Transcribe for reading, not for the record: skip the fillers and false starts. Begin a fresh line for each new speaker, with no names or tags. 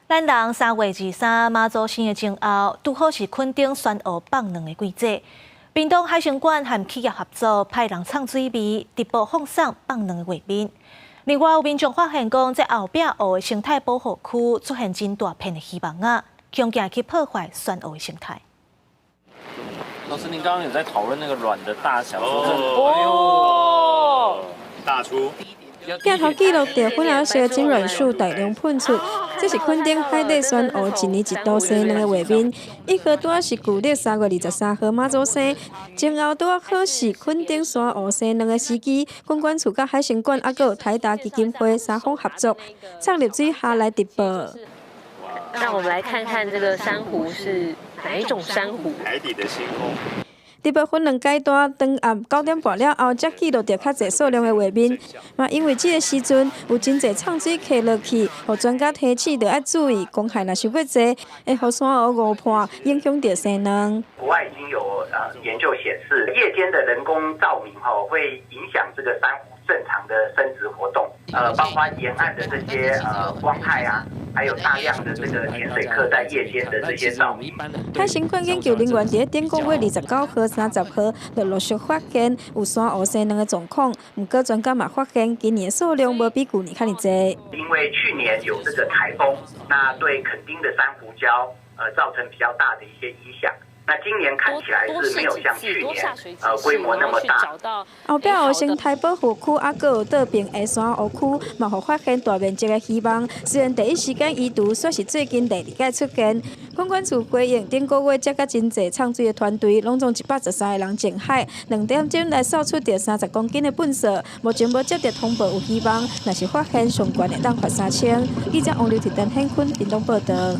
咱人3月23媽祖生的前後，拄好是墾丁旋鱌放卵的季節。屏東海生館和企業合作，派人藏水味，直播放送放卵的畫面。另外有民眾發現講，這後壁湖的生態保護區出現真大片的魚網仔，恐驚去破壞旋鱌的生態。
老師，您剛剛有在討論那個卵的大小，
哦，
大出。
鏡頭記錄著粉紅色產卵數大量噴出，這是墾丁海底旋鱌一年一度生卵的畫面。1號拄仔是舊曆3月23號媽祖生，前後拄仔好是墾丁旋鱌生卵的時機。墾管處佮海生館猶閣有台達基金會三方合作，藏入水下來直播。
讓我們來看看這個珊瑚是哪一種珊瑚？
海底的星空。
直播分兩階段，當暗9點半了後，才記錄著較濟數量的畫面。嘛，因為這个時陣有真濟藏水客落去，予專家提醒著愛注意，光害若傷過濟，會予珊瑚誤破，影響著生卵。
國外已經有研究顯示，夜間的人工照明吼會影響這個珊瑚正常的生殖活動，包括沿岸的這些光害啊，還有大量的這個潛水客在夜間的這些照明。
海生館研究人員佇咧頂個月29號、30號，陸陸續發現有珊瑚生卵的狀況。毋過專家嘛發現，今年的數量無比舊年較爾濟。
因為去年有這個颱風，那對墾丁的珊瑚礁，造成比較大的一些影響。那今年看起來是沒有像去年，規模那麼大。
後壁湖生態保護區猶閣有倒爿的珊瑚區，嘛予發現大面積的魚網。雖然第一時間移除，煞是最近第二擺出現。墾管處回應，頂個月接佮真濟藏水的團隊，攏總113個人潛海，2點鐘來掃出著30公斤的糞掃。目前無接著通報有魚網，若是發現相關會當罰3000。記者王劉鐵、陳顯坤，屏東報導。